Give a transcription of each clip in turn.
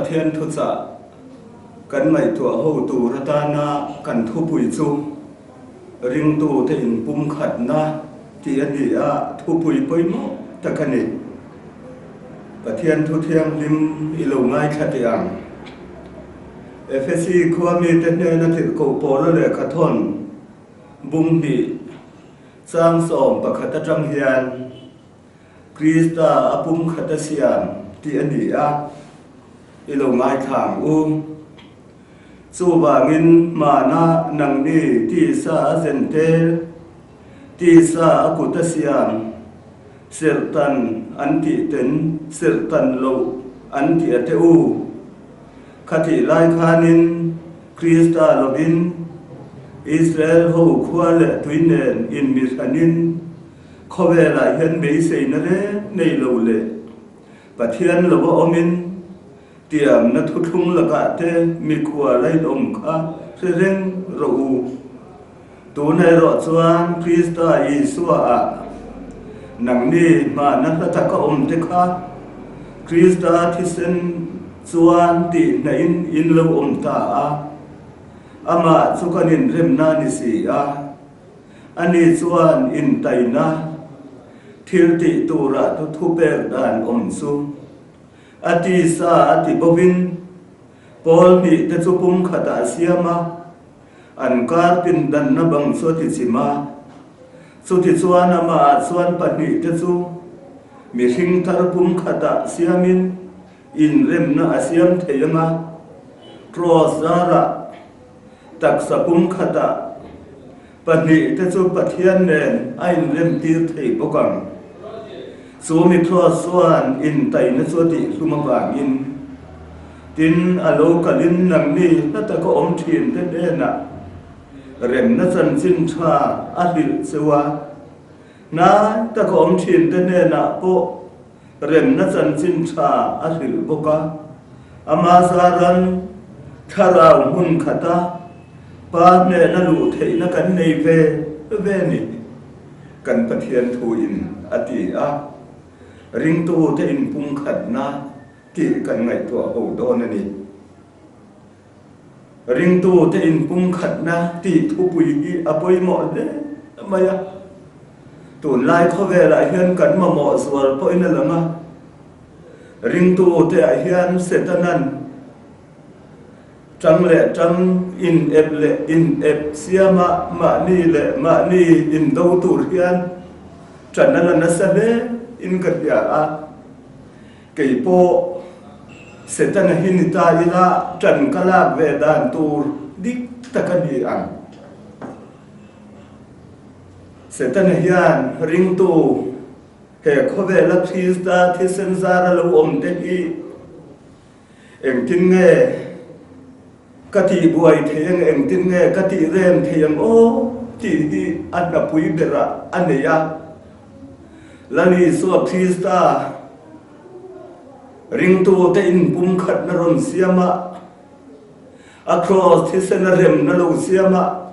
Pathian thuchah kan ngaihtuah ho tur atana kan thupui chu Ringtute inpumkhatna tih a ni a, thupui pawimawh tak a ni. Pathian thu thianghlim i lo ngaithla teh ang. Efesi khua mite hnena thilhkoh pawla lehkha thawn bung hnih chang 11 atang hian Krista a pumkhat a siam tih a ni a, i lo ngaithla ang u. Chuvangin hmana nangni tisa a zen tel, tisa a kut a siam, serhtan an tih ten serhtan loh an tih a teh u. Khatih lai khanin Krista lovin Israel ho khua leh tui nen inmihranin khawvelah hian beiseina reng nei lo leh Pathian lova awmin Tiamna thuthlung lakah te mikhua lainawm kha hre reng rawh u. Tuna erawh chuan Krista Isua ah nangni hmana hla taka awm te kha Krista thisen chuan tihnain in lo awm ta a, amah chu kan inremna ni si a, ani chuan intaina thil tih turah thu thupek dan awm chu. A tisa a ti bawkin pawl hnih te chu pum khatah a siam a, an kar pindanna bang chu a ti chim a. Chutichuan amahah chuan pahnihte chu mihring thar pum khatah siamin inremna a siam thei ang a, Kraws zarah taksa pum khatah Pahnihte chu Pathian nen a inremtir thei bawk ang. Chu mi Kraws chuan intaina chu a tihhlum avangin, tin, a lo kalin nangni hla taka awm thinte hnenah remna chanchin tha a hrilh cheu a, hnai taka awm thinte hnenah pawh remna chanchin tha a hrilh bawk a. Ama zaran thlarau hmun khata Pa hnena luh theihna kan nei ve ve ni, kan Pathian thuin a ti a. Ringtute inpumkhatna tih kan ngaihtuah ho dawn a ni. Ringtute inpumkhatna tih thupui hi a pawimawh hle mai a. Tunlai khawvelah hian kan mamawh zual pawhin a lang a. Ringtute ah hian Setanan tang leh tang, in ep leh in ep siama mahni leh mahni indo tur hian ṭan a la nasa hle in ka hria a. Kei pawh Setana hi ni ta ila ṭan ka lak ve dan tur dik tak a ni ang. Setana hian ringtu he khawvela Krista thisen zara lo awm te hi engtin nge ka tih buai thei ang, engtin nge ka tih rem thei ang aw tih hi a hnapui berah a nei a. Lal Isua Krista ringtute inpumkhatna rawn siam a, a kraws thisena remna lo siam a,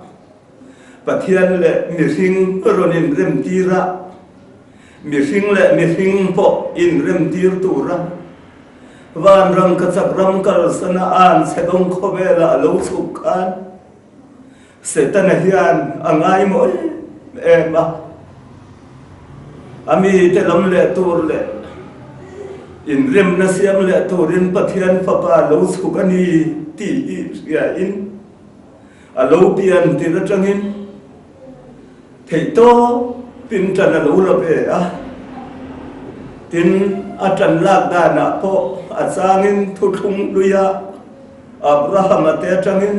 Pathian leh mihring rawn inremtir a, mihring leh mihring pawh inremtir tura vanram ka chak ram kalsana an chhe dawng khawvela a lo chhuk khan Setana hian a ngaimawh em em a, a mite lam leh tur leh inremna siam leh turin Pathian Fapa lo chhuk a ni tih hi hriain a lo pian tir atangin theihtawpin tan a lo la ve a. Tin, a tan lak danah pawh a changin thuthlung hluia Abraham-a te atangin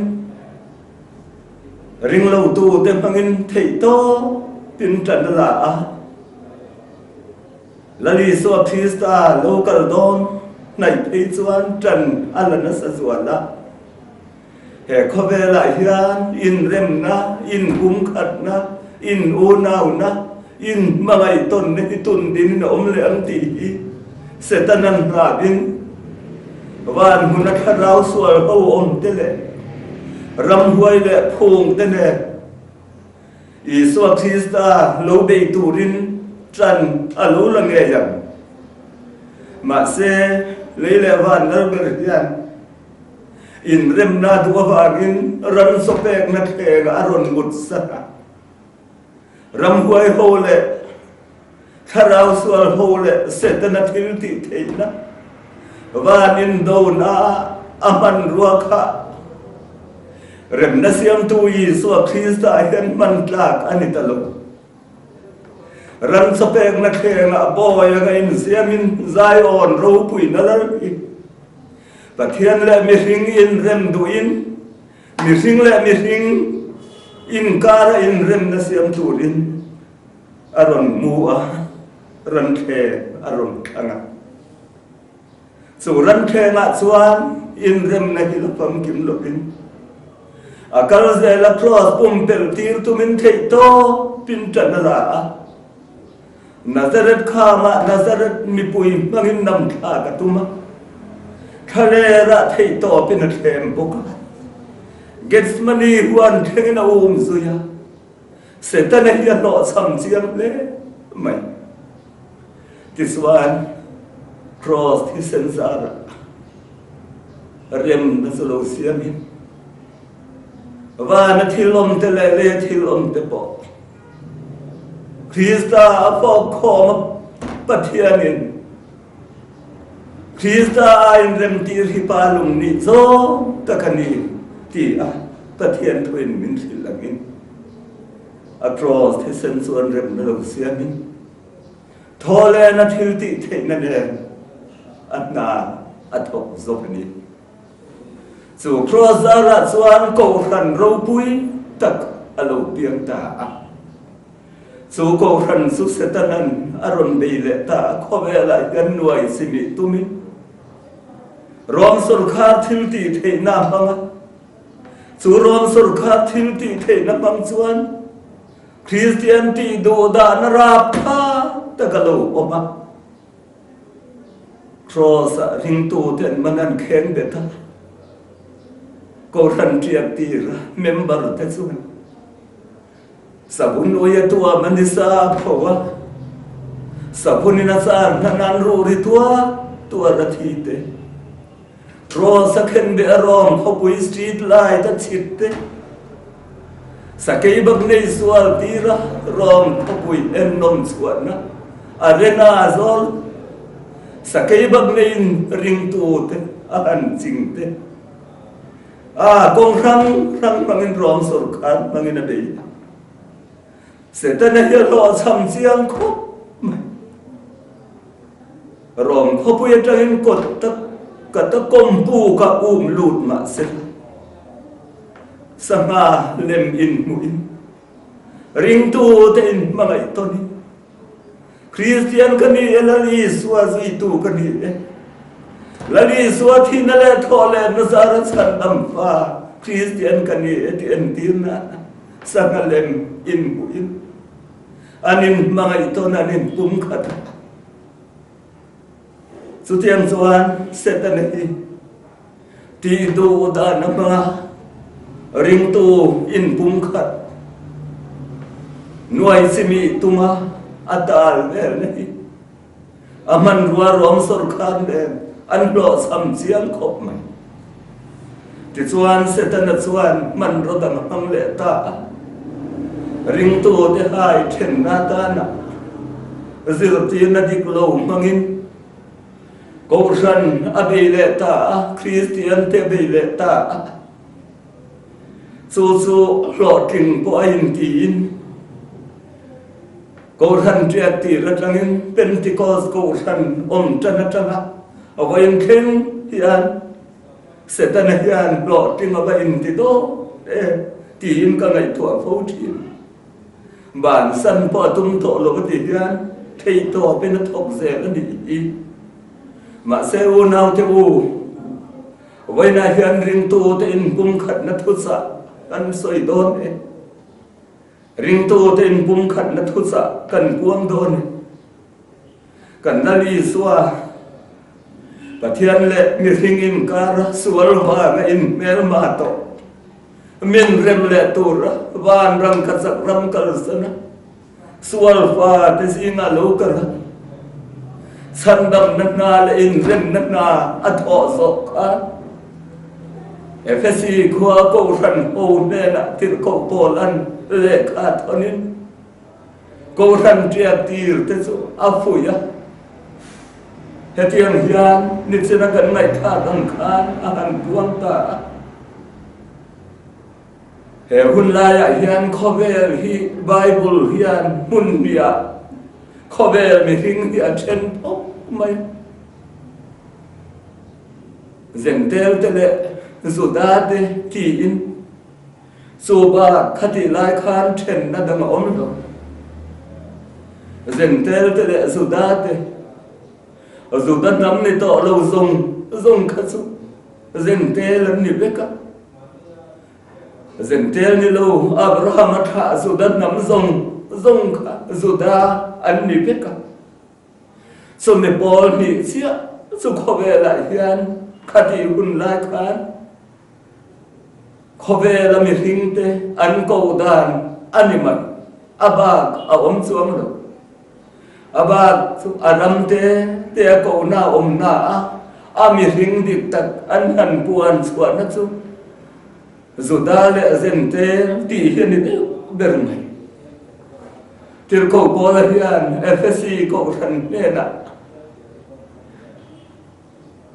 Ringlotute hmangin theihtawpin ṭan a la a. Lal Isua Krista lo kal dawn hnaih phei chuan ṭan a la nasa zual a. He khawvelah hian inremna, inpumkhatna, in-unauna, in-hmangaihtawnna hi tun dinin a awm leh ang tih hi Setana'n hlabin van hmuna thlarau sual ho awm te leh ramhuai leh phung te nen Isua Krista lo bei turin ṭan a lo la ngei ang. Mahse, lei leh van lal ber hian. Inremna duh avangin ram sawpekna thlengah a rawn mut san a. Ramhuai ho leh thlarau sual ho leh Setana thil tih theihna van indona a hmanrua kha remna siamtu Isua Krista hian hman tlak a ni ta lo. Ram chawpekna thlengah bawi anga insiamin Zion ropuina lal hi Pathian leh mihring inrem duhin Mihring leh mihring inkara inremna siam turin a rawn hmu a, ranthleng a rawn thlang a. Chu ranthlengah chuan inremna hi la famkim lovin a kal zel a, kraws pumpelh tir tumin theihtawpin ṭan a la a. Nazareth khamah Nazareth mipui hmangin nam thlak a tum a, thlalerah theihtawpin a thlem bawk a. Gethsemane huan thlengin a um zui a, Setana hi a hlawhchham chiang hle mai. Tichuan, kraws thisen zarah remna chu lo siamin, vana thil awmte leh lei thil awmte pawh, Krista a fawkkhawm a Pathianin Krista a inremtir hi pa lung nih zawng tak a ni ti a Pathian thuin min hrilh angin a kraws thisen chuan remna lo siamin thawhlehna thil tih theihna nen a hna a thawk zawk a ni. Chu kraws zarah chuan kohhran ropui tak a lo piang ta a. Chu kohhran chu Setana'n a rawn bei leh ta a, khawvelah hian nuai chimih tumin Rom sawrkhar thil tih theihna a hmang a. Chu Rom sawrkhar thil tih theihna hmang chuan Kristian tih duhdahna raptha tak a lo awm a. Kraws-ah ringtute an man an kheng bet a, Kohhran ṭiak tir a member te chuan savun ui a tuam a nisa a pho a, savunin a char hnan an ruh ri tuar tuar a thi te. Kraws a khenbeh a rawng khawpui street light a chhit te, sakei bak nei sual tira rawng khawpui ennawm chhuahna arena a zawl, sakei bak neiin ringtu te a han ching te, a kawng hrang hrang hmangin rawng sawrkar hmangin a bei a. Setana hi a hlawhchham chiang khawp mai. Rom khawpui atangin kawt tak ka ta kawmpu ka um lut mah se la, sangha lem inhmuhin, ringtute inhmangaih tawnin, Kristian ka ni e, Lal Isua zuitu ka ni e, Lal Isua thihna leh thawh leh nazara chhandam fa Kristian ka ni e tih entirna sangha lem inhmuhin, an inhmangaih tawn an inpumkhat a. Chutiang chuan Setana hi tih duh dan a hmang a, ringtu inpumkhat nuai chimih tuma a tal velna hi a hmanrua ruang sawrkar nen an hlawhchham chiang khawp mai. Tichuan Setana chuan hmanraw dang a hmang leh ta a, ringtute hai thenna atana zirtirna dik lo hmangin Kohhran a bei leh ta a, Kristiante a bei leh ta a. Chu chu hlawhtling pawh a intiin Kohhran ṭiak tir aṭangin Pentecost Kohhran awm ṭan aṭanga a vawiin thleng hian Setana hian hlawhtling a va inti dawn e tiin ka ngaihtuah fo ṭhin. Bansan pawh a tum tawh lo a ti hian theihtawpin a thawk zel a nih hi. Mahse unaute u, vawiinah hian ringtute inpumkhatna thuchah kan sawi dawn e. Ringtute inpumkhatna thuchah kan puang dawn e. Kan Lal Isua, Pathian leh mihring inkara sual vanga inhmelma tawh, min rem leh tura van rangkachak ram kalsana sual fate zingah lo kal a, chhandamna hna leh inremna hna a thawh zawh khan. Efesi khua Kohhran ho hnenah tirhkoh Paula'n lehkha thawnin Kohhran ṭiak tir te chu a fuih a. Hetiang hian nichina kan ngaihthlak ang khan a han puang ta a. He hun laiah hian khawvel hi Bible hian hmun hniah khawvel mihring hi a then phawp mai. Zentel te leh Juda te tiin chu bak khatih lai khan thenna dang a awm lo. Zentel te leh Juda te, Juda hnam ni tawh lo zawng zawng kha chu Zentel an ni vek a. Zentel ni lo Abraham a thlah Juda hnam zawng zawng kha Juda an ni vek a. Chumi pawl hnih chiah chu khawvelah hian khatih hun lai khan khawvela mihringte an ko dan a ni mai. A bak a awm chuang lo. A bak chu a ram te te a kohna a awmna a, a mihring dik tak an han puan chhuahna chu Juda leh Zentel tih hi a ni deuh ber mai. Tirhkoh Paula hian Efesi kohhran hnenah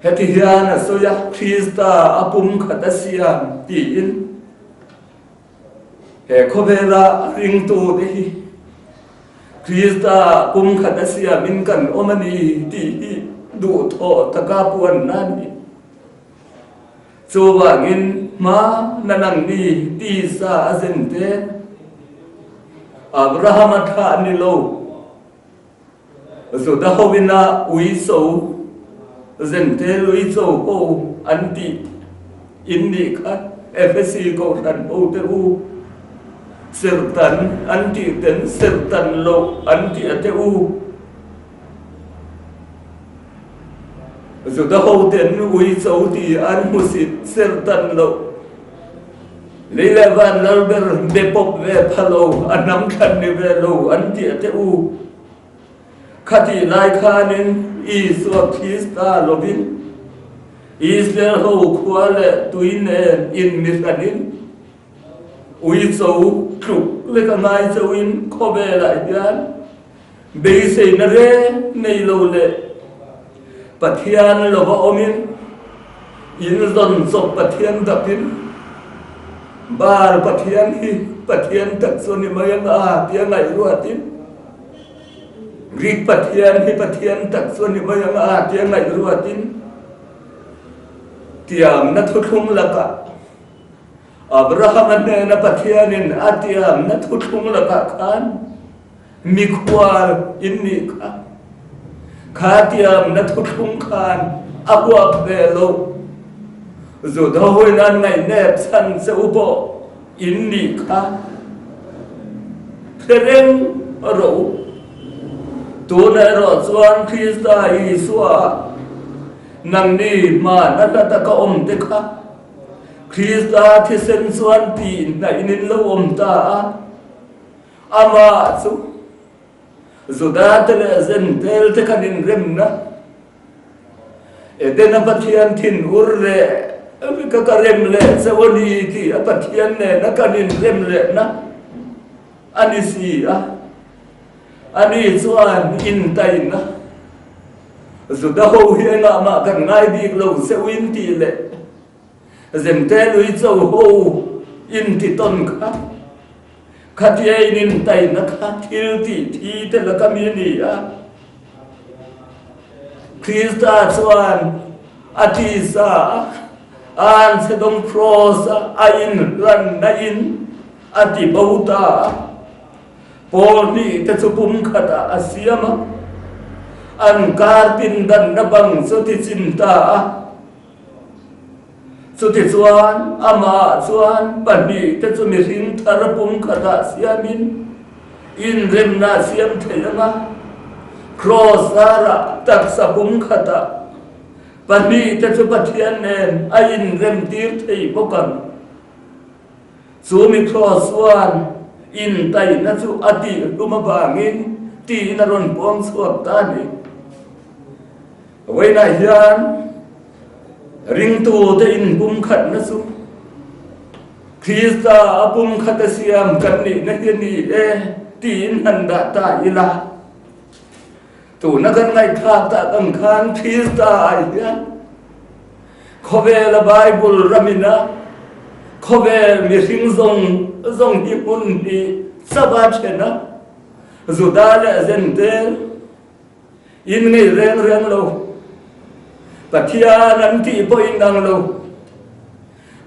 heti hian a sawi a, Krista a pumkhat a siam tiin he khawvela ringtute hi Krista pumkhat a siamin kan awm a ni tih hi duhthawh taka puanna a ni. Chuvangin hma na nang ni tisa a zen te, Abraham a thlah ni lo, Juda hoin a uicho zen te luicho ho an tih in nih kha Efesi kohhran ho te u, serhtan an tih ten serhtan loh an tih a te u. Juda hoten uicho ti an hmusit serhtan loh. Lei leh van lal ber be pawp ve pha lo, a hnam thlan ni ve lo an ti a teh u. Khatih lai khanin Isua Krista lovin Israel ho khua leh tui nen inmihranin uicho tluk lek a ngai chauhin khawvelah hian Beiseina reng nei lo leh Pathian lova awmin in zawn chawp Pathian dakin Baal Pathian hi Pathian tak chu a ni mai ang a tia ngaihruatin Greek Pathian hi Pathian tak chu a ni mai ang a tia ngaihruatin tiamna thuthlung lakah Abrahama hnena Pathianin a tiamna thuthlung lakah khan Mikhual in nih kha. Kha tiamna thuthlung khan a huap ve lo. Judahoin an ngaihnep chhan che u pawh in nih kha hre reng rawh u. Tunah erawh chuan Krista Isua nangni hman a hla taka awm te kha Krista thisen chuan tih hnaih in in lo awm ta a. Amah chu Juda-te leh Zentel-te kan inremna, Edena Pathian thinur leh ka ka rem leh chauh a ni tih a Pathian nena kan inrem lehna a ni si a. Ani chuan intaina Juda ho hi engah mah kan ngai bik lo chauhin tih leh Zentel uicho ho inti tawn kha Khatia in intaina kha thil tih thi te laka mi a ni a. Krista chuan a tisa a anchhedawng kraws a a inhlanna in a ti bo ta a. Pawl hnih te chu pum khatah a siam a, an kar pindanna bang chu ti chim ta a. Chutichuan, amah chuan pahnihte chu mihring thar pumkhatah siamin inremna a siam thei ang a, kraws zarah taksa pumkhatah pahnihte chu Pathian nen a inremtir thei bawk ang. Chu mi kraws chuan intaihna chu a tihhlum avangin tiin a rawn puang chhuak ta a ni. Vawiinah hian ringtute inpumkhatna chu. Krista a pumkhat a siam kan nihna hi a ni e tiin han dah ta ila. Tuna kan ngaihthlak tak ang khan Krista ah hian khawvela Bible ramina khawvel mihring zawng zawng hi hmun hnih chauh a then a, Juda leh Zentel in ngei reng reng lo, Pathian an tih pawh in ang lo,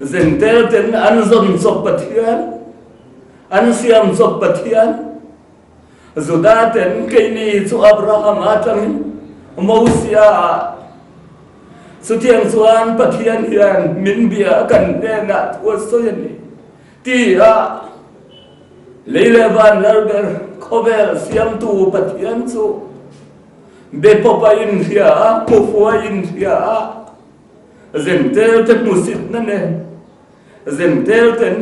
Zentel ten an zawn chawp Pathian, an siam chawp Pathian, Judah ten keini chu Abraham atangin Mosia ah chutiang chuan Pathian hian min bia a kan hnenah thu a sawi a ni ti a lei leh van lalber khawvel siamtu Pathian chu be pawp a inhria a, hmufu a inhria a, zentel te hmusitna nen Zentel ten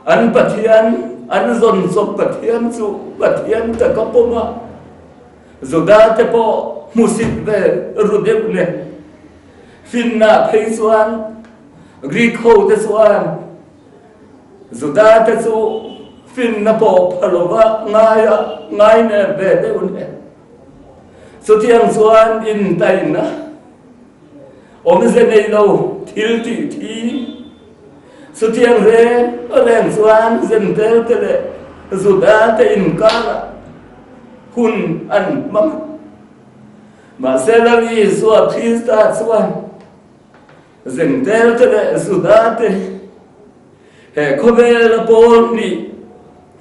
an Pathian, an zawn chawp Pathian chu Pathian tak a pawm a, Juda te pawh hmusit ve ru deuh nen. Finna phei chuan Greek ho te chuan Juda te chu finna pawh pha lova ngai a, ngai nen ve deuh nen. Chutiang chuan intaina Awmze nei lo thil tih thi chutiang reng reng chuan Zentel te leh Juda te inkarah hun an hmang a. Mahse Lal Isua Krista chuan Zentel te leh Juda te he khawvela pawl hnih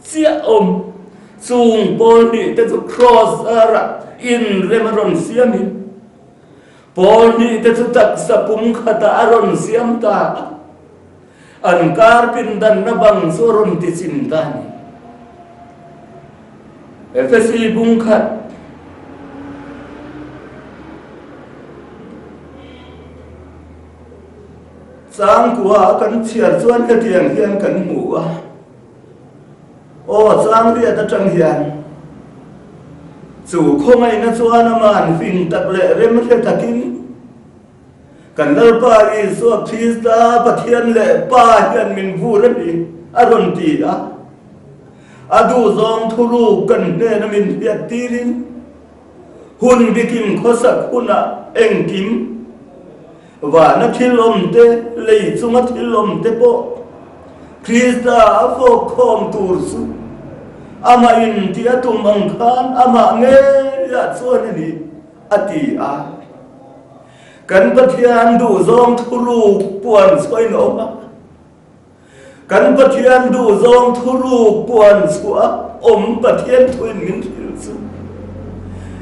chiah awm chung pawl hnih te chu kraws zarah inrem a rawn siamin Paul nih te chu taksa pum khatah a rawn siam ta a, an kar pindanna bang chu a rawn ti chim ta a ni. Efesi bung khat. Changkua kan chhiar chuan hetiang hian kan hmu a. Aw, Changriat atang hian chu khawngaihna chuan aman fing tak leh remhre takin kan Lalpa Isua Krista Pathian leh Pa hian min vur a ni, a rawn ti a. A duhzawng thuruk kan hnena min hriat tirin hun bikim khawsak hunah engkim Vana thil awm te, lei chunga thil awm te pawh Krista a fawkkhawm tur chu amah in tih a tum ang khan amah ngeiah chuan a ni, a ti a. Kan Pathian duhzawng thuruk puan chhuahin a awm a. Kan Pathian duhzawng thuruk puan chhuah awm Pathian thuin min hrilh chu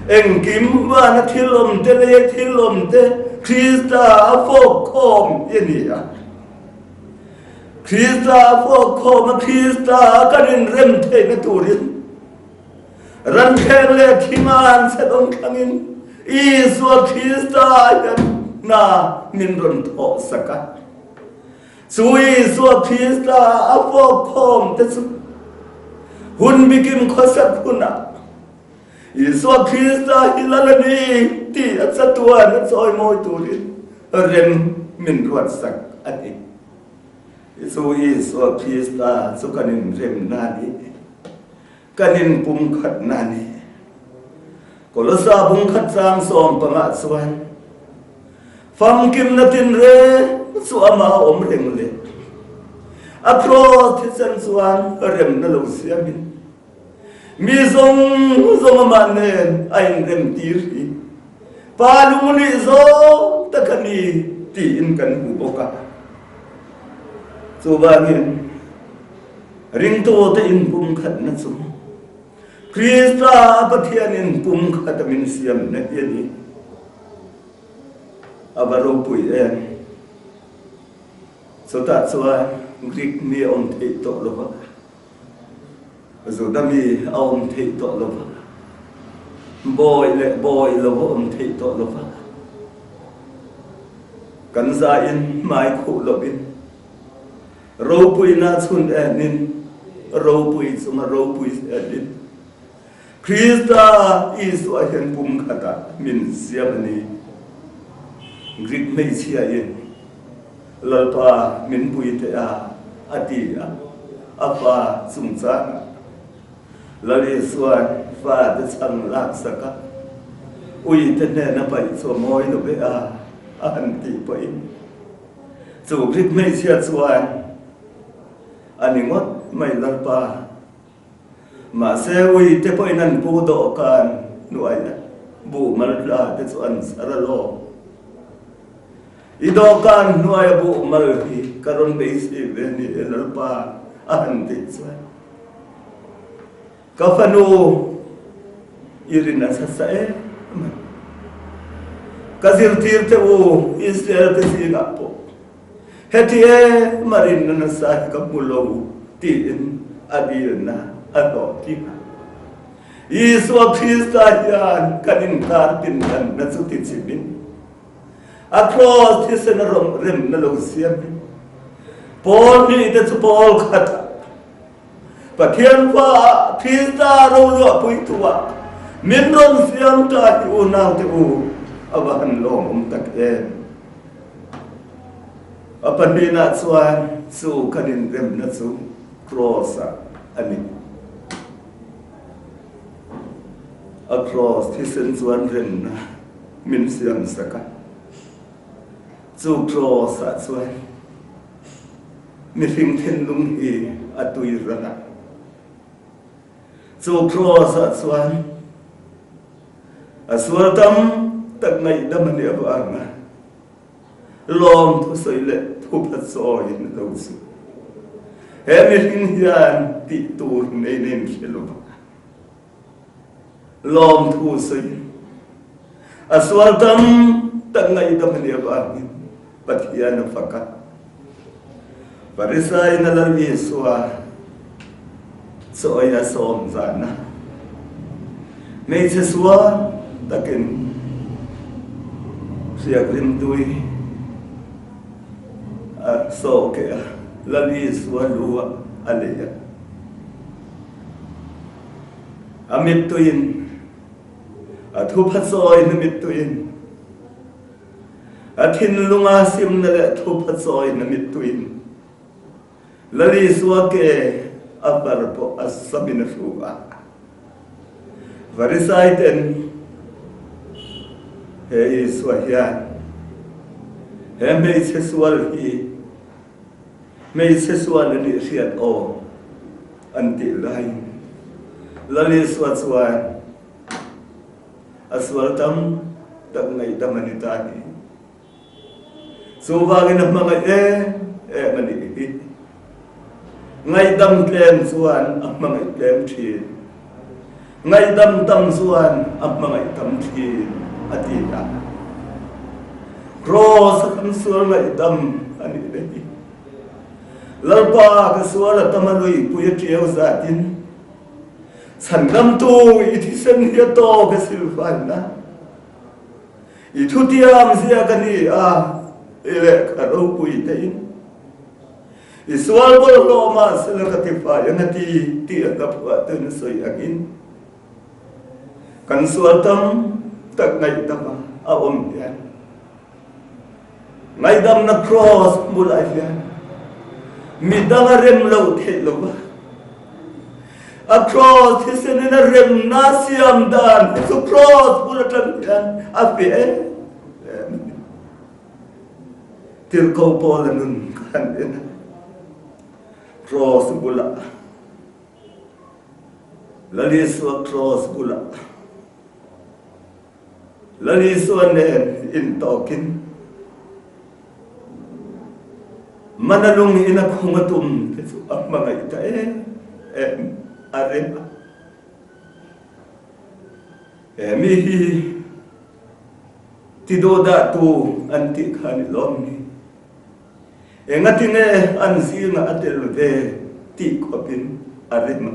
engkim vana thil awm te leh thil awm te Krista a fawkkhawm hi a ni a. Krista a fawkkhawm a, Krista a kan inrem theihna turin ranthleng leh thingan chhe dawng thlangin Isua Krista hian hna min rawn thawhsak a. Chu Isua Krista a fawkkhawm te chu hun bikim khawsak hunah Isua Krista hi Lal a ni tih a chatuan a chawimawi turin rem min ruatsak a ni. Chu Isua Krista chu kan inremna a ni, kan inpumkhatna a ni. Kolosa bungkhat chang sawmpangah chuan Famkimna tinreng chu amah a awm reng le. A kraws thisen chuan remna lo siamin mi zawng zawng amah nen a inrem tir hi Pa lungnih zawng tak a ni tiin kan hmu bawk a. Chuvangin ringtute inpumkhatna chu Krista Pathianin pumkhat a min siamna hi a ni. A va ropui em? Chutah chuan Greek mi a awm theih tawh lo va, Juda mi a awm theih tawh lo va, bawi leh bawi lo a awm theih tawh lo va, kan zaiin hmai khuh lovin ropuina chhun enin ropui chunga ropui zelin Krista Isua hian pum khatah min siam a ni. Greek hmeichhia in Lalpa min pui teh a. A ti a, a fa chungchangah Lal Isua'n fate chhang laksak a, uite hnena paih chu a mawi lo ve a, a han tih pawhin chu Grik hmeichhia chuan a ni ngawt mai Lalpa. Mahse uite pawhin an pu dawhkan hnuaia buh mal hla te chu an chhar alawm. I dawhkan hnuaia buh mal hi ka rawn beisei ve ni e Lalpa a han tih chuan ka fanu i rin a chhasa em mai. Ka zirtir te u Israel te zingah pawh Heti em a rinna nasa hi ka hmu lo tiin a dilna a hlawhtling a. Isua Krista hian kan inkar pindanna chu tichimin, a kraws thisen a rawn remna lo siamin, pawl hnihte chu pawl khatah Pathian Fa Krista roluahpui tuah min rawn siam ta hi unaute u a va han lawmawm tak em! A pahnihna chuan chu kan inremna chu Kraws-ah a ni. A kraws thisen chuan remna min siam sak a, chu kraws-ah chuan Mihring thinlung hi a tui ran a. Chu kraws-ah chuan a sual tam tak ngaihdam a nih avanga lawm thusawi leh thupha chawiin a lo chu. He mihring hian tih tur nei nen hre lo va. Lawmthu sawi a sual tam tak ngaihdam a nih avangin Pathian a fak a. Pharisai na Lal Isua chawi a sawm zan a, hmeichhe sual takin hriak rimtui a sawhkeh a, Lal Isua lu ah a lei a. A mittuiin, a thupha chawina mittuiin, a thinlunga simna leh thupha chawina mittuiin Lal Isua ke a hmar pawh a samin a hru a. Farisai ten he Isua hian he hmeichhe sual hi Hmeichhe sual a nih hriat aw an tih laiin Lal Isua chuan a sual tam tak ngaihdam a ni ta ni. Chuvangin a hmangaih em em a nih hi. Ngaihdam tlem chuan a hmangaih tlem thin. Ngaihdam tam chuan a hmangaih tam thin, a ti a. Kraws a kan sual ngaihdam a nih leh hi. Lalpa ka sual a tam a luipui a ṭiau zatin chhandamtu i thisen hi a tawk a silfaina. I thutiam ziak a ni a, i lehkha ropui tein. I sual bawlhhlawh mahsela ka ti fai ang a ti tih a hla phuahtuin a sawi angin kan sual tam tak ngaihdama a awm hian ngaihdamna kraws bulah hian midang a rem lo theih lo va, a kraws thisen in a remna siam dan hi chu kraws bul atang hian a fiah em em a ni. Tirhkoh Paula nun ka han en a, Kraws bulah, Lal Isua kraws bulah, Lal Isua nen intawkin mana lung in a khung a tum te chu a hmangaih ta em em a rem a. He mi hi Ti dawhdahtu an tih kha ni lawm ni? Engatinge an zingah a tel ve tih khawpin a rem a.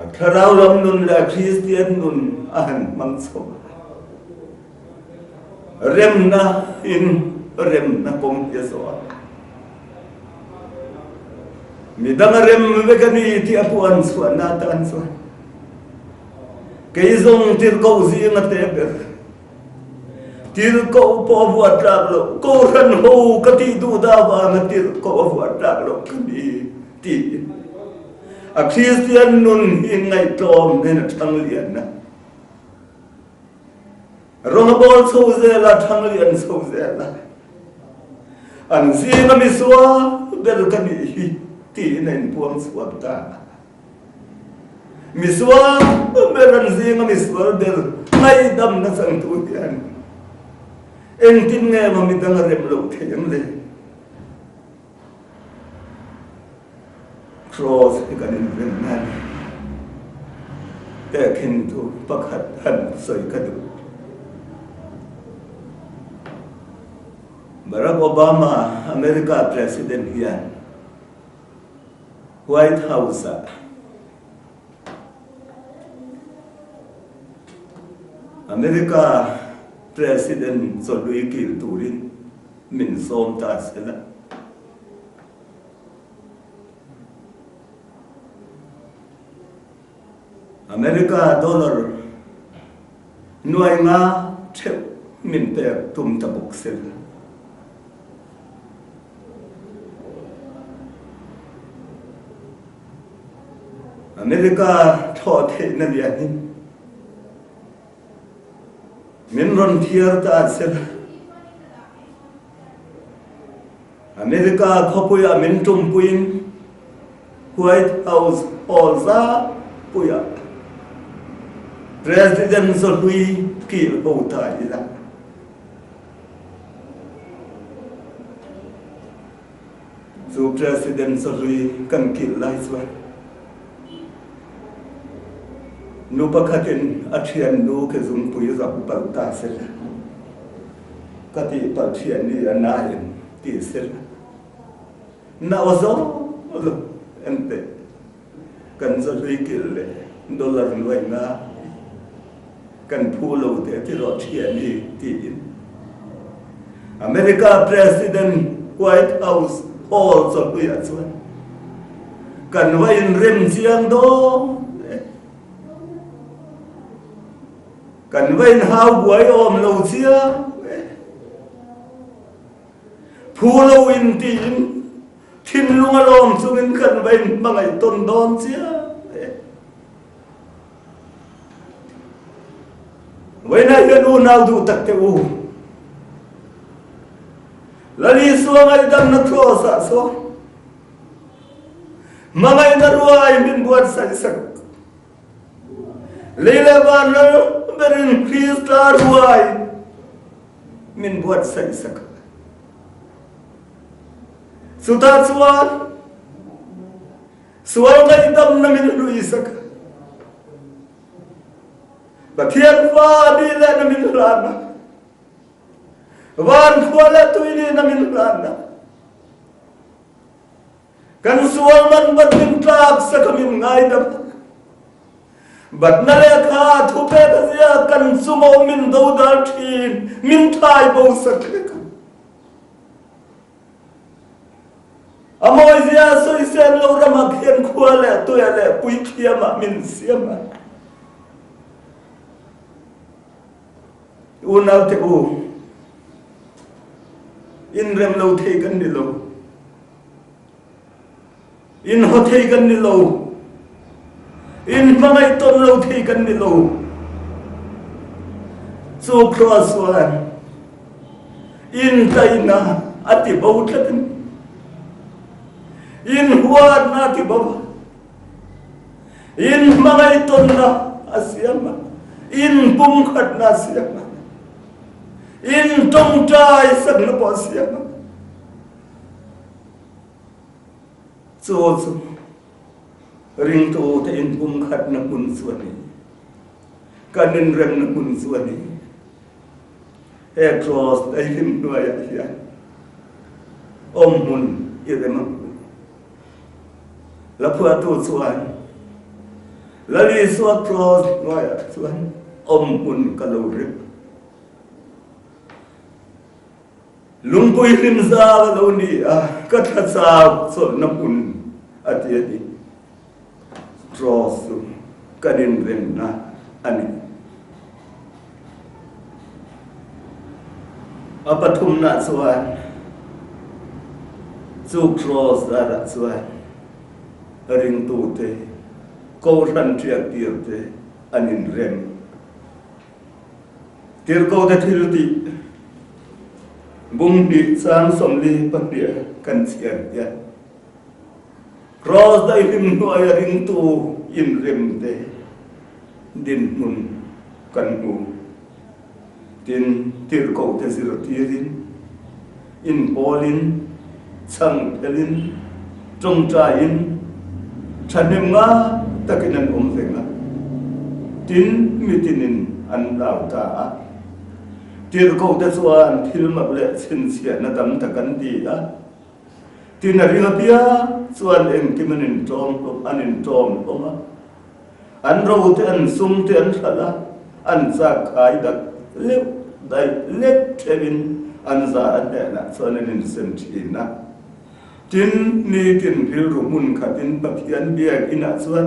A thlarau lam nun leh a Kristian nun a han hmang chho a. Remna in remna kawng hi a zawh a. Midang a rem vek a ni tih a puan chhuahna atan chuan Kei zawng tirhkoh zinga te ber. Tirhkoh pawh a vuah tlak loh, Kohhran ho ka tih duh dah avanga tirhkoh a vuah tlak loh ka ni tiin a Kristian nun hi ngaihtlawm nen a thang lian a. Rawng a bawl chho zel a, thang lian chho zel a. An zinga misual ber ka nih hi tiin a inpuang chhuak ta a. Misual ber an zinga misual ber ngaihdamna changtu hian engtin nge maw midang a rem loh theih ang le? Cross hi kan invenna a ni. Tehkhin thu pakhat han sawi ka duh. Barack Obama, America President hian White House-ah America President chawhlui kil turin min sawm ta se la. America dollar nuai nga theuh min pek tum ta bawk se la. America thlawh theihna lian in min rawn thiar ta se la. America khawpuiah min tumpuiin White House hall zapuiah President Zawhlui kil ho ta ila. Chu President Zawhlui kan kil lai chuan nu pakhatin a thiannu ke zungpui zap palh ta sela. Ka tih palh thian ni a na em ti sela. Na aw zawng lo en teh. Kan zahlui kilh leh dollar nuai nga kan phu lo teh ti rawh thian ni tiin America President White House Hall chawhlui ah chuan kan va inrem chiang dawn e. Kan va inhau buai awm lo chiang e. Phu lo in tiin thinlung a lawm chungin kan va inhmangaih tawn dawn chiang e. Vawiinah hian unau duh tak teh u. Lal Isua ngaihdamna Kraws ah sawn hmangaihna ruai min buatsaih sak. Lei leh van lal berin Krista ruai min buatsaih sak a. Chutah chuan sual ngaihdamna min hlui sak a. Pathian fa nih lehna min hlan a. Van khua leh tui nihna min hlan a. Kan sual man bat min tlak sak a min ngaidam. Batna lehkha thupek a zia kan chunga min dodal thin min thai bo sak vek a. A mawizia sawisel lo ramah khian khua leh tuia leh puithiamah min siam a. Unaute u, inrem lo thei kan ni lo. In haw thei kan ni lo. In hmangaih tawn lo thei kan ni lo. Chu Cross chuan in tlaihna a ti bo tlat a ni. In huatna a ti bo a. In hmangaih tawnna a siam a. In pumkhatna a siam a. In tawngtai sakna pawh a siam a. Chu chu ringtute inpumkhatna hmun chu a ni. Kan inremna hmun chu a ni. He Cross daihlim hnuaiah hian awm hmun i rem ang u. Laphuahtu chuan Lal Isua Cross hnuaiah chuan awm hmun ka lo rem. Lungpui hlim zau a lo ni a, ka thla chau chawlhna hmun a ti a ni. Cross chu kan inremna a ni. A pathumna chuan chu kraws darah chuan ringtute, kohhran ṭiaktirte an inrem. Tirhkohte thil tih bung hnih chang 42 kan chhiar hian kraws daihlim hnuaia ringtu inremte dinhmun kan hmu. Tin, tirhkohte zirtirin, inpawlin, chhang phelin, tawngtaiin, thahnem nga takin an awm reng a. Tin, mitinin an hlau ta a. Tirhkohte chuan thil mak leh chhinchhiahna tam tak an ti a. Tin, a ring apiang chuan engkim an intawm hlawm, an intawm hlawm a. An ro te, an sum te an hralh a, an chak khai dak leuh daih lek theuhin an za a hnenah chuan an insem thin a. Tin, nitin rilru hmun khatin Pathian biak inah chuan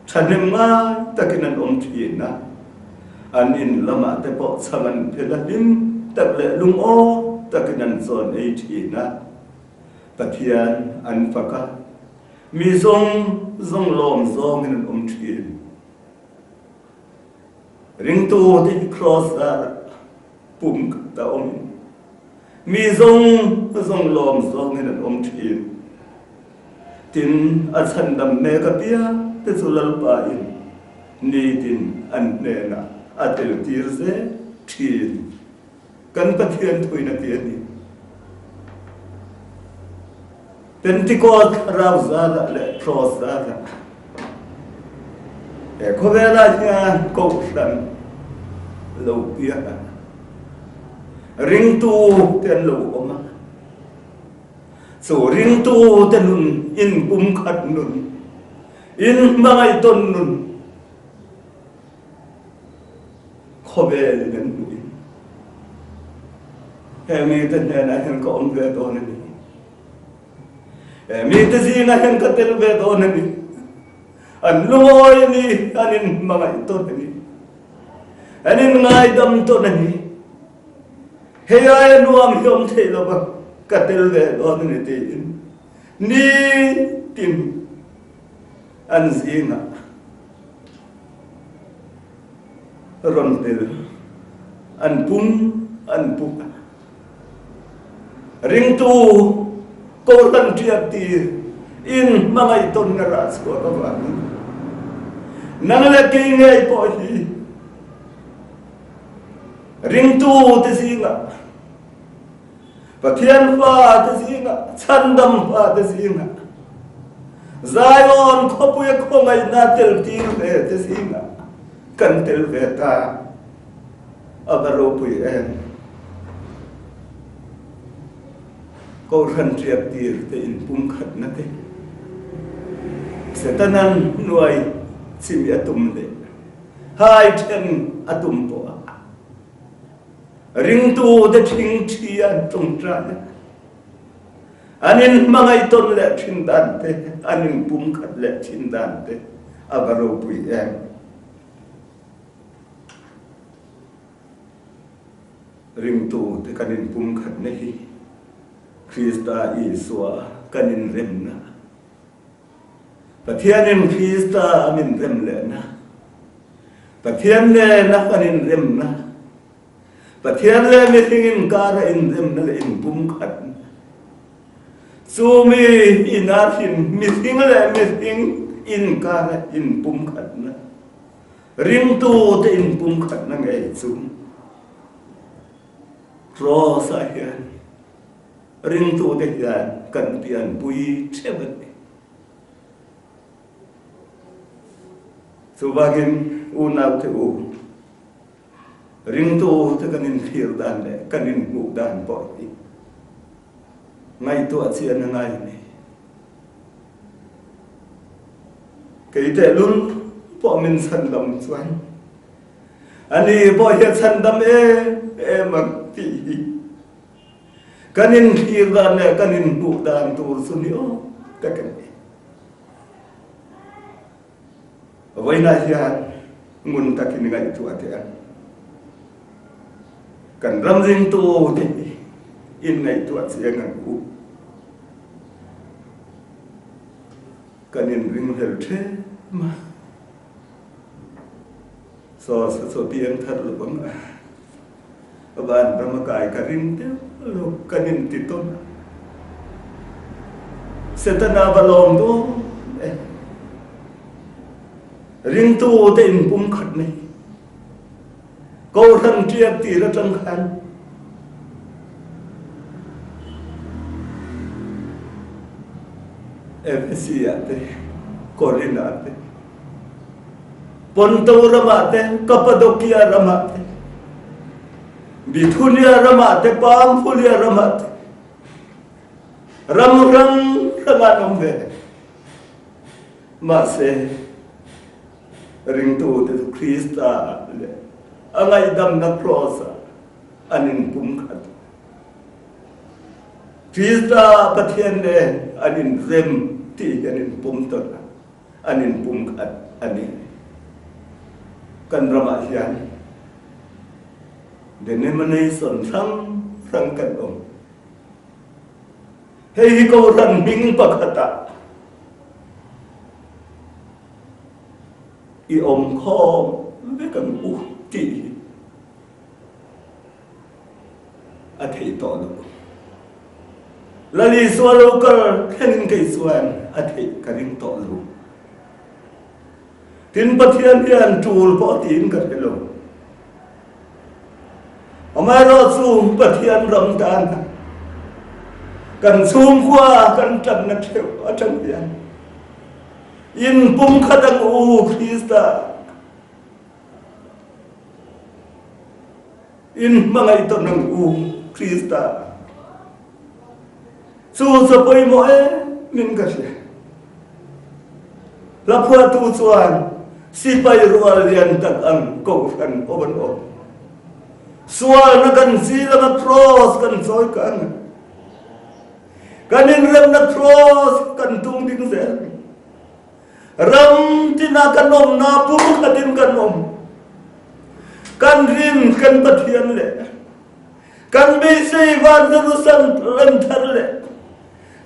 thahnem ngai takin an awm thin a. An in lamah te pawh chhang an phel a, hlim tak leh lungaw takin an chawn ei thin a. Pathian an fak a. Mi zawng zawng lawm zawngin an awm thin. Ringtu te hi kraws zarah pum khat a awmin mi zawng zawng lawm zawngin an awm thin. Tin, a chhandam mek apiang te chu Lalpa in nitin an hnenah a tel tir zel thin. Kan Pathian thuin a ti a ni. Pentikos thlarau zarah leh Kraws zarah he khawvelah hian kohhran lo piang a, ringtu te an lo awm a. Chu ringtu te nun inpumkhat nun, inhmangaihtawn nun, Khawvel in an hmuh in he mite hnenah hian ka awm ve dawn a ni. He mite zingah hian ka tel ve dawn a ni. An lungawi a ni, an inhmangaih tawn a ni. An inngaidam tawn a ni. Hei aia nuam hi awm thei lo va, ka tel ve dawn a ni tiin nitin an zingah rawn tel an pum an puk a. Ringtu Kohhran ṭiaktir in hmangaih tawnna rah chhuak avangin nang leh kei ngei pawh hi ringtu te zingah Pathian fate zingah, chhandam fate zingah, Zion khawpuia khawngaihna tel tir ve te zingah kan tel ve ta. A va ropui em! Kohhran ṭiak tir te inpumkhatna te, Setanan hnuai chimi a tum leh hai ṭhen a tum pawh a. Ringtute ṭhingṭhi an ṭawngṭai a, an inhmangaih tawn leh ṭhin dan te, an inpumkhat leh ṭhin dan te a va ropui em. Ringtute kan inpumkhatna hi Krista Isua kan inremna, Pathianin Krista a min rem lehna, Pathian nena kan inremna, Pathian leh mihring inkara inremna leh inpumkhatna, chu mi ina hrim mihring leh mihring inkara inpumkhatna, ringtute inpumkhatna ngei chu Kraws-ah hian Ringtute hian kan pianpui theuh a ni. Chuvangin unaute u, ringtute kan inthlir dan leh kan inhmuh dan pawh hi ngaihtuah chian a ngai a ni. Kei tehlul pawh min chhandam chuan ani pawh hi a chhandam em em ang tih hi Kan inthlir dan leh kan inhmuh dan tur chu ni awm tak a ni. Vawiinah hian ngun takin ngaihtuah teh ang. Kan ram ringtu te hi. Inngaihtuah chiang ang u. Kan inringhlel ṭhem a. Saw sa chaw piang thar lo ang a. Van ram a kai ka ring deuh lo kan inti tawn a. Setana va lawm dawn e. Ringtu te inpumkhat nei. Kohhran ṭiak tir aṭang khan Ephesi ah te, Korin ah te, Ponto ramah te, Kapadokia ramah te, Bithunia ramah te, Pamphulia ramah te, ram hrang hrang ah an awm ve. Mahse, Ringtute chu Krista leh a ngaihdamna Kraws-ah an inpumkhat. Krista Pathian nen an inrem tih hi an inpum tawn a, an inpumkhat a ni. Kan ramah hian denomination hrang hrang kan awm. Hei hi Kohhran hming pakhatah I awm khawm vek ang u tih hi a theih tawh lo. Lal Isua lo kal thlengin kei chuan a theih ka ring tawh lo. Tin Pathian hian tul pawh tiin ka hre lo. Amaherawhchu Pathian ram tan kan chhungkhua kan tanna theuh atang hian In pumkhat ang u Krista in hmangaih tawn ang u Krista chu chu pawimawh em min ka hria. Hlaphuatu chuan sipai rual lian tak ang kohhran ho an awm. Sualna kan zil anga cross kan chawi kang a. Kan inremna cross kan tum ding zel. Ram tina kan awmna pumkhatin kan awm. Kan rin kan Pathian leh kan beisei van Jerusalem thar leh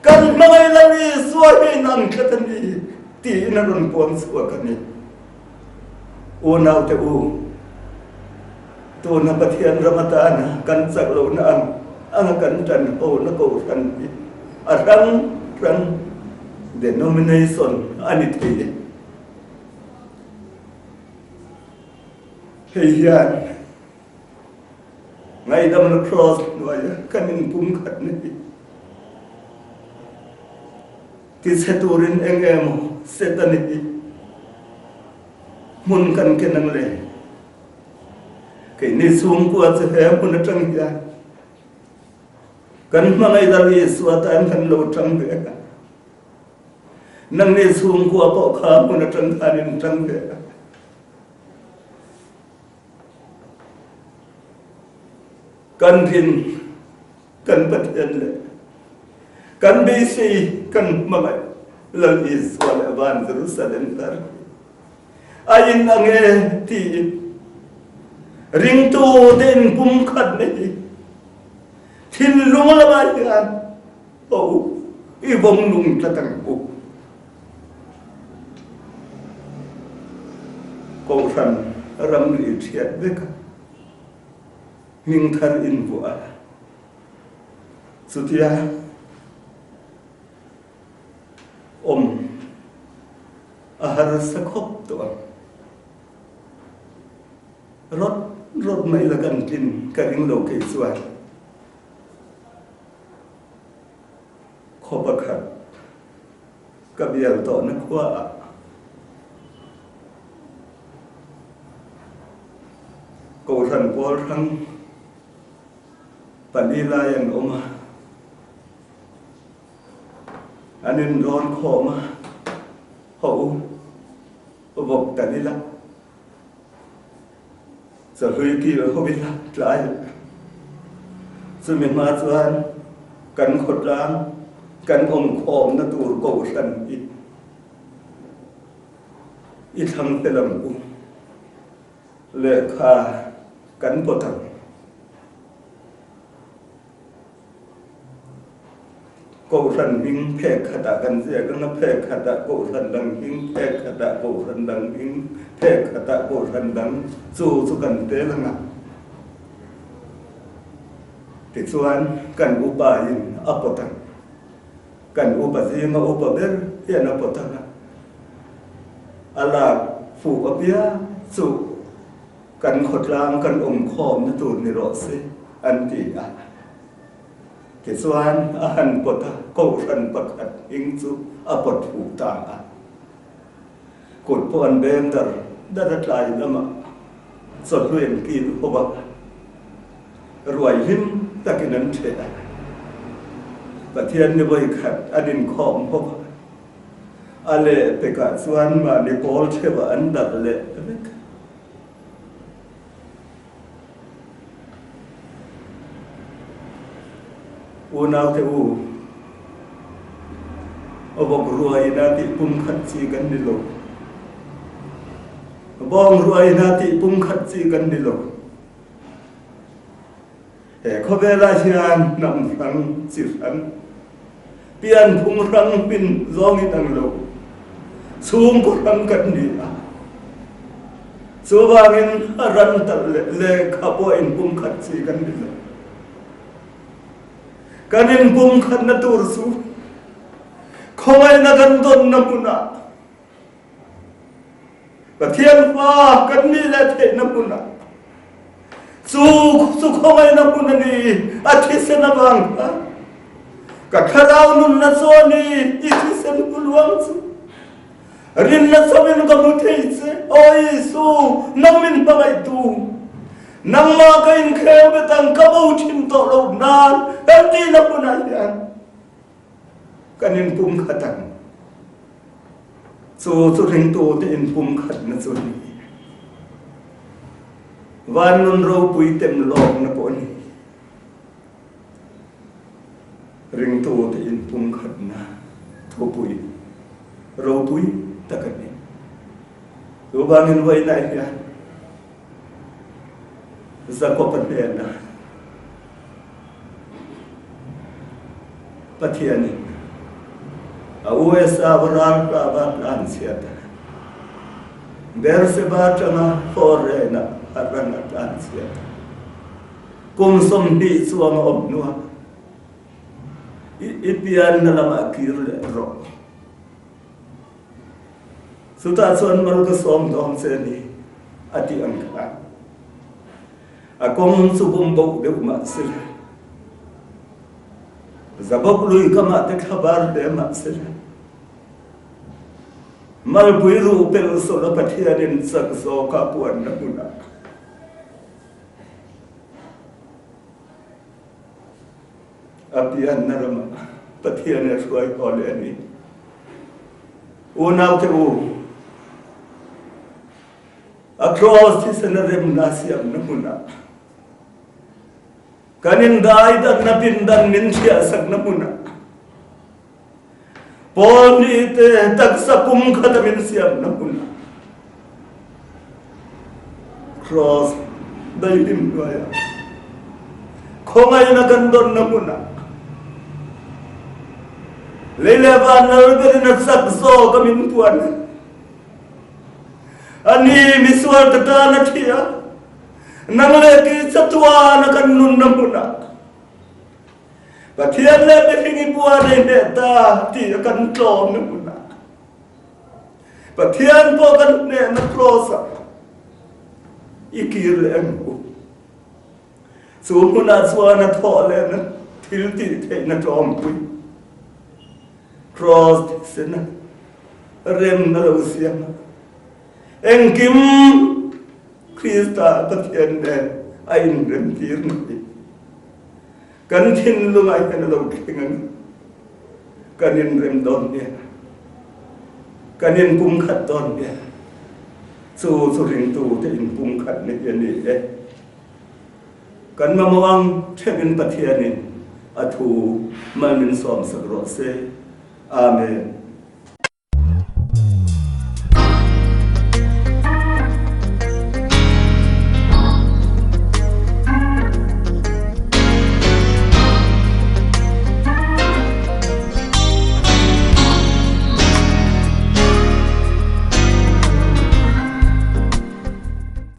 kan hmangaih Lal Isua hi inang tlat a ni tiin a rawn puang chhuak a ni. Unaute u, tuna Pathian ram atana kan chak lohna ang anga kan tan hona kohhran hi a hrang hrang denomination a ni thei e. Hei hian ngaihdamna cross hnuaia kan inpumkhatna hi Tichhe turin eng emaw Satan hi hmun kan ken ang le. Keini chhungkua chu he hmun atang hian kan hmangaih Lal Isua tan kan lo tang ve a. Nangni chhungkua pawh kha hmun atang khan in tang ve a. Kan rin Kan Pathian le kan beisei kan hmangaih Lal Isua le van Jerusalem thar a in ang e tiin ringtu te in pumkhat na hi thinlung lamah hian ho i vawng nung tlat ang u. Kohhran ramri ṭhiat vek a. Hming thar in vuah a. Chutia awm a harsa khawp tawh ang. Rawt rawt mai la kan tlin ka ring lo kei chuan. Khaw pakhat ka bial tawhna khua ah Kohhran pawl hrang pali lai an awm a, an inrawn khawm a, Hawh u, vawk tal ila, chawhlui kil ho ila tlai a. Chumi hma chuan kan khawtlang kan awm khawmna tur kohhran hi I thlang fel ang u. Lehkha kan pawt ang. Kohhran hming phek khatah kan ziak ang a, phek khatah kohhran dang hming, phek khatah kohhran dang hming, phek khatah kohhran dang chu chu kan tel ang a. Tichuan kan upain a pawt ang. Kan upa zinga upa ber hian a pawt ang a, a lak fuh apiang chu kan khawtlang kan awmkhawmna tur ni rawh se an ti a. Tichuan a han pawt a, kohhran pakhat hming chu a pawt fuh ta a. Kut pawh an beng dar dar a tlai lamah chawhnu an kil ho a, ruai hlim takin an ṭheh a. Pathian ni vawi khat an inkhawm ho a, a lehpekah chuan mahni pawl ṭheuhah an darh leh vek. Unaute u, a vawk ruaina tih pumkhat chi kan ni lo. Bawng ruaina tih pumkhat chi kan ni lo. He khawvelah hian hnam hrang chi hrang, pianphung hrang hmin zawng in ang lo, chhungkaw hrang kan ni a. Chuvangin a ran talh leh lehkha pawh inpumkhat chi kan ni lo. Kan inpumkhatna tur chu khawngaihna kan dawnna hmunah Pathian fa kan nih leh theihna hmunah chu chu khawngaihna hmun a ni, a thisen avang khan ka thlarau nunna chu a ni, i thisen huluang chu rinna chauhin ka hmu thei che, aw Isu, nang min hmangaihtu, nangmah ka inkhel bet ang, ka bo thin tawh lo nan kan tihna hmunah hian Kan inpumkhat ang. Chu chu ringtute inpumkhatna chu a ni. Van nun ropui tem lawkna pawh a ni. Ringtute inpumkhatna thupui ropui tak a ni. Chuvangin vawiinah hian Jakob-a hnenah Pathianin a USA va ralhla va tlan chhiat a, Beersheba atanga Horenah a ran a tlan chhiat a. Kum 20 chuang a awm hnuah i pianna lamah kir leh rawh. Chutah chuan mal ka sawm dawng che a ni, a ti ang kha. A kawng chu bum boh deuh mah si le. Zabawk lui kamah te thlabar hle mah si le. Malpui ruh pelh sawla Pathianin chak zawka puanna hmunah. A pianna ramah Pathian a hruai haw leh a ni. Unaute u, a kraws thisen a remna siamna hmunah kan indaidanna pindan min hriahsakna hmunah Paul nih te taksa pum khat a min siamna hmunah Cross daihlim hnuaiah khawngaihna kan dawnna hmunah lei leh van lal berin a chak zawk a min puan. Ani misual ka tan a thi a, nang leh kei chatuan a kan nunna hmunah Pathian leh mihring i buan ei hneh ta tih a kan tlawmna hmunah Pathian pawh kan hnehna kraws-ah i kir leh ang u. Chu hmunah chuan a thawh lehna thil tih theihna tlawmpui kraws thisena remna lo siam a, engkim Krista Pathian nen a inremtir mai. Kan thinlungah hian a lo thleng a ni. Kan inrem dawn nia. Kan inpumkhat dawn nia. Chu chu ringtute inpumkhatna hi a ni e. Kan mamawh ang theuhin Pathianin a thu mal min sawmsak rawh se. Amen.